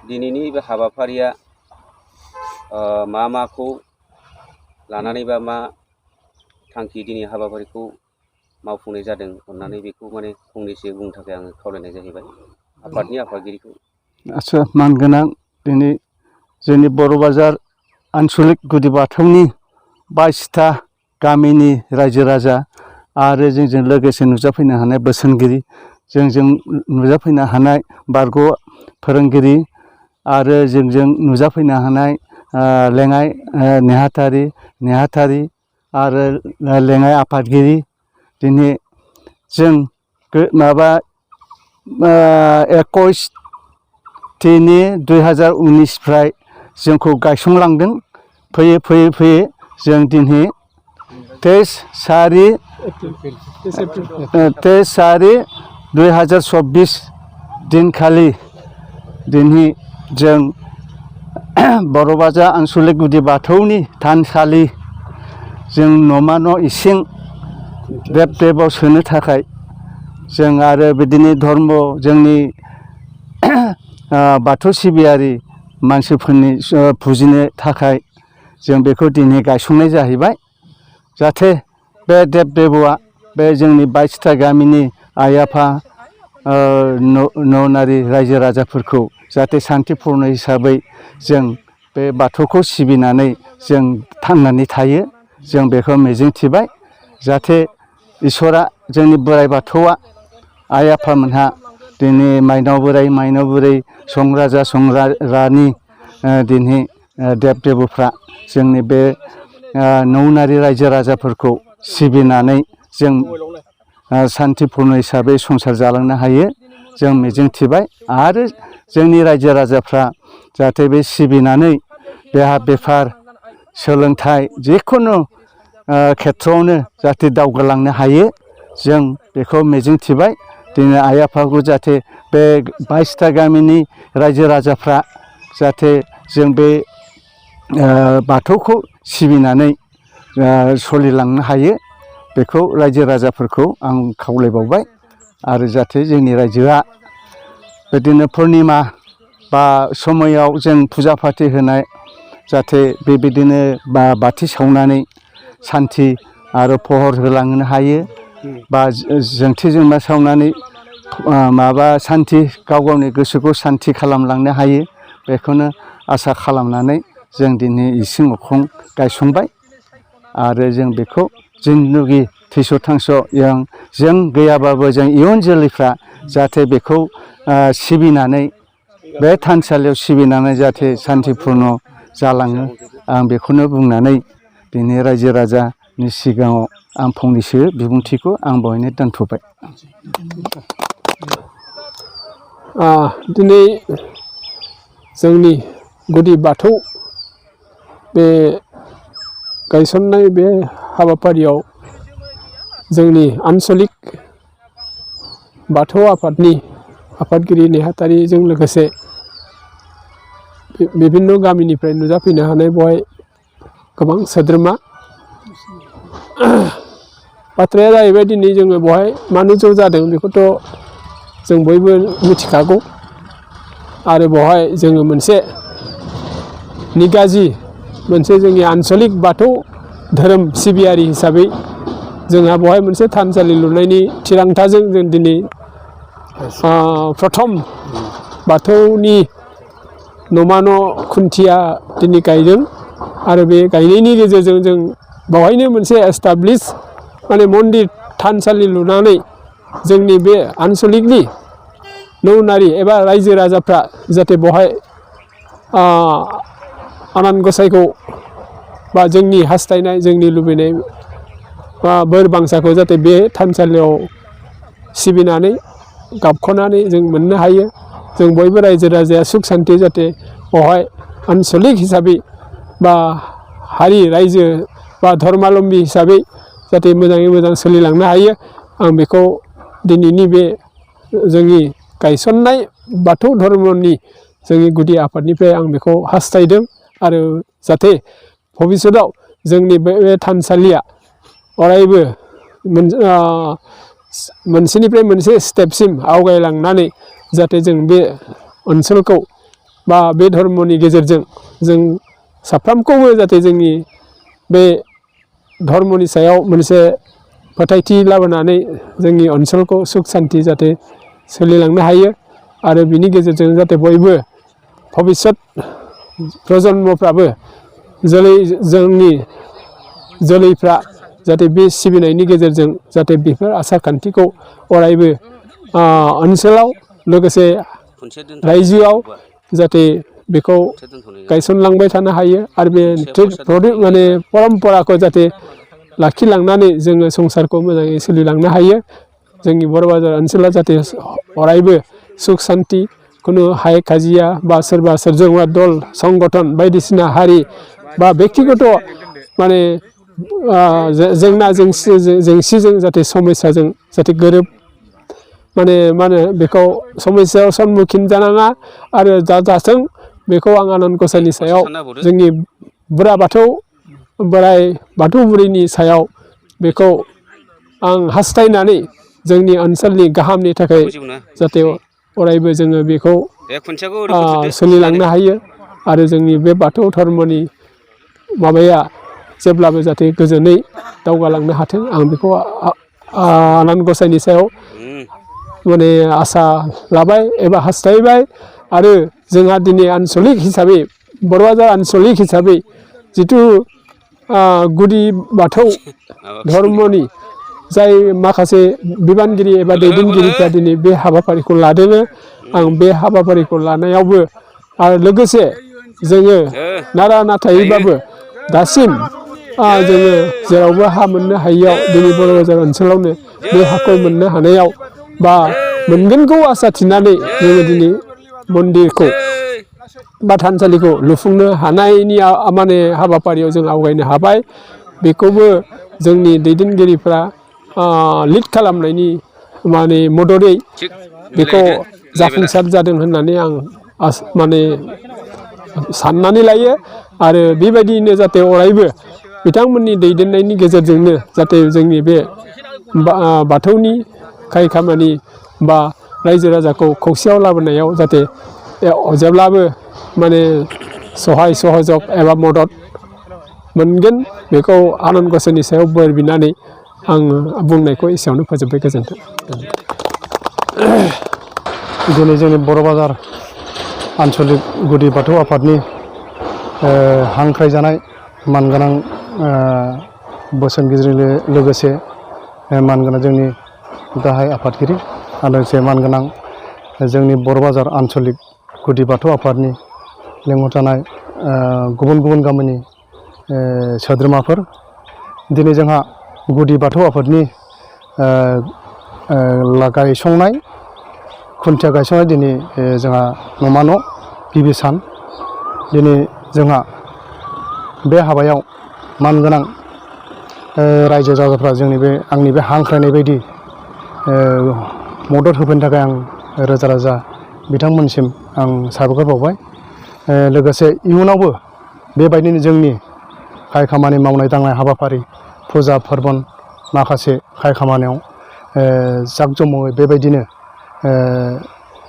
दिनैनि बे हाबाफारिया मा माखौ लानानै बा मा थांखि दिनै हाबाफारिखौ मावफुंनाय जादों अन्नानै बेखौ माने फंनैसो बुंनो थाखाय आङो खावलायनाय जाहैबाय आफादनि आफादगिरिखौ। आच्चा मानगोनां दिनै जोंनि बर' बाजार आनसलिक गुदि बाथौनि 22टा गामिनि रायजो राजा आरो जोंजों लोगोसे नुजाफैनो हानाय बोसोनगिरि जोंजों नुजाफैनो हानाय बारग' फोरोंगिरि आरो जोंजों नुजाफैनो हानाय लेङाइ नेहाथारि आरो लेङाइ आफादगिरि दिनै जों माबा 21/3/2019 जोंखौ गायसंलांदों। फैयै जों दिनै 23/4/2024 दिनखालि दिनै जों बर' बाजार आनसलिक गुदि बाथौनि थानसालि जों न'मा न' इसिं देब-देबआव सोनो थाखाय जों आरो बिदिनो धर्म जोंनि बाथौ सिबियारि मानसिफोरनि फुजिनो थाखाय जों बेखौ दिनै गायसंनाय जाहैबाय। जाहाथे बे देब-देबआ बे जोंनि 22टा गामिनि आइ आफा नौनारि रायजो राजाफोरखौ जाहाथे सान्तिपुर्ण हिसाबै जों बे बाथौखौ सिबिनानै जों थांनानै थायो जों बेखौ मिजिंथिबाय। जाहाथे इसोरा जोंनि बोराइ बाथौआ आइ आफामोनहा दिनै माइनाव बोराइ माइनाव बुरै संराजा संरानि दिनै देब-देबफ्रा जोंनि बे नौनारि रायजो राजाफोरखौ सिबिनानै जों सान्तिपुर्ण हिसाबै संसार जालांनो हायो जों मिजिंथिबाय। आरो जोंनि रायजो राजाफ्रा जाहाथे बे सिबिनानै देहा बेफार सोलोंथाइ जिखुनु खेथ्रआवनो जाहाथे दावगालांनो हायो जों बेखौ मिजिंथिबाय। दिनै आइ आफाखौ जाहाथे बे 22टा गामिनि रायजो राजाफ्रा जाहाथे जों बे बाथौखौ सिबिनानै सोलिलांनो हायो बेखौ रायजो राजाफोरखौ आं खावलायबावबाय। आरो जाहाथे जोंनि रायजोआ बिदिनो पुर्निमा बा समायाव जों फुजा फाथि होनाय जाहाथे बेबायदिनो बाथि सावनानै सान्थि आरो पहर होलांनो हायो बा जोंथि जोंमा सावनानै माबा सान्थि गाव गावनि गोसोखौ सान्थि खालामलांनो हायो बेखौनो आसा खालामनानै जों दिनै इसिं अखं गायसंबाय। आरो जों बेखौ जिन्दगि थैस' थांस' जों गैयाबाबो जों इयुन जोलैफ्रा जाहाथे बेखौ सिबिनानै बे थानसालियाव सिबिनानै जाहाथे सान्तिपुर्ण जालाङो आं बेखौनो बुंनानै दिनै रायजो राजानि सिगाङाव आं फंनैसो बिबुंथिखौ आं बेवहायनो दोनथ'बाय। दिनै जोंनि गुदि बाथौ बे गायसननाय बे हाबाफारियाव जोंनि आनसलिक बाथौ आफादनि आफादगिरि नेहाथारिजों लोगोसे बिभिन्न गामिनिफ्राय नुजाफैनो हानाय बेवहाय गोबां सोद्रोमा बाथ्राया जाहैबाय दिनै जोङो बेवहाय मानो ज' जादों बेखौथ' जों बयबो मिथिखागौ। आरो बेवहाय जोङो मोनसे निगाजि मोनसे जोंनि आनसलिक बाथौ धोरोम सिबियारि हिसाबै जोंहा बेवहाय मोनसे थानसालि लुनायनि थिरांथाजों जों दिनै प्रथम बाथौनि न'मा न' खुन्थिया दिनै गायदों। आरो बे गायनायनि गेजेरजों जों बेवहायनो मोनसे एस्टाब्लिश माने मन्दिर थानसालि लुनानै जोंनि बे आनसलिकनि नौनारि एबा रायजो राजाफ्रा जाहाथे बेवहाय आनान गसाइखौ बा जोंनि हास्थायनाय जोंनि लुबैनाय बा बोर बांसाखौ जाहाथे बे थानसालियाव सिबिनानै गाबख'नानै जों मोननो हायो। जों बयबो रायजो राजाया सुख सान्थि जाहाथे बेवहाय आनसलिक हिसाबै बा हारि रायजो बा धर्मालम्बि हिसाबै जाहाथे मोजाङै मोजां सोलिलांनो हायो आं बेखौ दिनैनि बे जोंनि गायसननाय बाथौ धर्मनि जोंनि गुदि आफादनिफ्राय आं बेखौ हास्थायदों। आरो जाहाथे भबिष्यतआव जोंनि बे थानसालिया अरायबो मोनसेनिफ्राय मोनसे स्टेपसिम आवगायलांनानै जाहाथे जों बे ओनसोलखौ बा बे धर्मनि गेजेरजों जों साफ्रोमखौबो जाहाथे जोंनि बे धर्मनि सायाव मोनसे फोथायथि लाबोनानै जोंनि ओनसोलखौ सुख सान्ति जाहाथे सोलिलांनो हायो आरो बिनि गेजेरजों जाहाथे बयबो भबिष्यत प्रजन्मफ्राबो जोंनि जोलैफ्रा जाहाथे बे सिबिनायनि गेजेरजों जाहाथे बेफोर आसार खान्थिखौ अरायबो ओनसोलाव लोगोसे रायजोआव जाहाथे बेखौ गायसनलांबाय थानो हायो आरो बे माने परम्पराखौ जाहाथे लाखिलांनानै जोङो संसारखौ मोजाङै सोलिलांनो हायो जोंनि बर' बाजार ओनसोला जाहाथे अरायबो सुख सान्ति खुनु हाय खाजिया बा सोरबा सोरजोंबा दल संगठन बायदिसिना हारि बा बेक्तिगत माने जेंना जेंसिजों जाहाथे समस्याजों जाहाथे गोरोब माने मा होनो बेखौ समस्यायाव सम्मुखिन जानाङा आरो जाथों बेखौ आं आनान गसाइनि सायाव जोंनि बोराइ बाथौ बुरैनि सायाव बेखौ आं हास्थायनानै जोंनि ओनसोलनि गाहामनि थाखाय जाहाथे अरायबो जोङो बेखौ सोलिलांनो हायो आरो जोंनि बे बाथौ धर्मनि माबाया जेब्लाबो जाहाथे गोजोनै दावगालांनो हाथों आं बेखौ आनान गसाइनि सायाव माने आसा लाबाय एबा हास्थायबाय आरो जोंहा दिनै आनसलिक हिसाबै बर' बाजार आनसलिक हिसाबै जिथु गुदि बाथौ धर्मनि जाय माखासे बिबानगिरि एबा दैदेनगिरिफ्रा दिनै बे हाबाफारिखौ लादों आं बे हाबाफारिखौ लानायावबो आरो लोगोसे जोङो नारा नाथायैबाबो दासिम जोङो जेरावबो हा मोननो हायियाव दिनै बर' बाजार ओनसोलावनो बे हाखौ मोननो हानायाव बा मोनगोनखौ आसा थिनानै जोङो दिनै मन्दिरखौ बा थानसालिखौ लुफुंनो हानायनि माने हाबाफारियाव जों आवगायनो हाबाय बेखौबो जोंनि दैदेनगिरिफ्रा लिड खालामनायनि माने मददै बेखौ जाफुंसार जादों होननानै आं माने साननानै लायो आरो बेबायदियैनो जाहाथे अरायबो बिथांमोननि दैदेननायनि गेजेरजोंनो जाहाथे जोंनि बे बाथौनि खामानि बा रायजो राजाखौ खौसेयाव लाबोनायाव जाहाथे जेब्लाबो माने सहाय सहजग एबा मदद मोनगोन बेखौ आनान गसाइनि सायाव बोर बिनानै आङो बुंनायखौ एसेयावनो फोजोबबाय गोजोन्थों। दिनै जोंनि बर' बाजार आनसलिक गुदि बाथौ आफादनि हांख्रायजानाय मानगोनां बोसोनगिरिजों लोगोसे मानगोनां जोंनि गाहाय आफादगिरि आरो लोगोसे मानगोनां जोंनि बर' बाजार आनसलिक गुदि बाथौ आफादनि लेंहरजानाय गुबुन गुबुन गामिनि सोद्रोमाफोर दिनै जोंहा गुदि बाथौ आफादनि गायसंनाय खुन्थिया गायसंनाय दिनै जोंहा नमा न' गिबि सान दिनै जोंहा बे हाबायाव मानगोनां रायजो राजाफ्रा आंनि बे हांख्रायनाय बायदि मदद होफैनो थाखाय आं रोजा रोजा बिथांमोनसिम आं साबायखर बावबाय लोगोसे इयुनावबो बेबायदिनो जोंनि खामानि मावनाय दांनाय हाबाफारि फुजा फोरबन माखासे खामानियाव जाक जमगै बेबायदिनो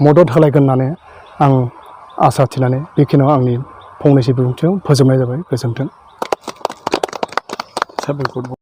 मदद होलायगोन होननानै आं आसा थिनानै बेखिनियाव आंनि फंनैसो बिबुंथियाव फोजोबनाय जाबाय गोजोन्थों।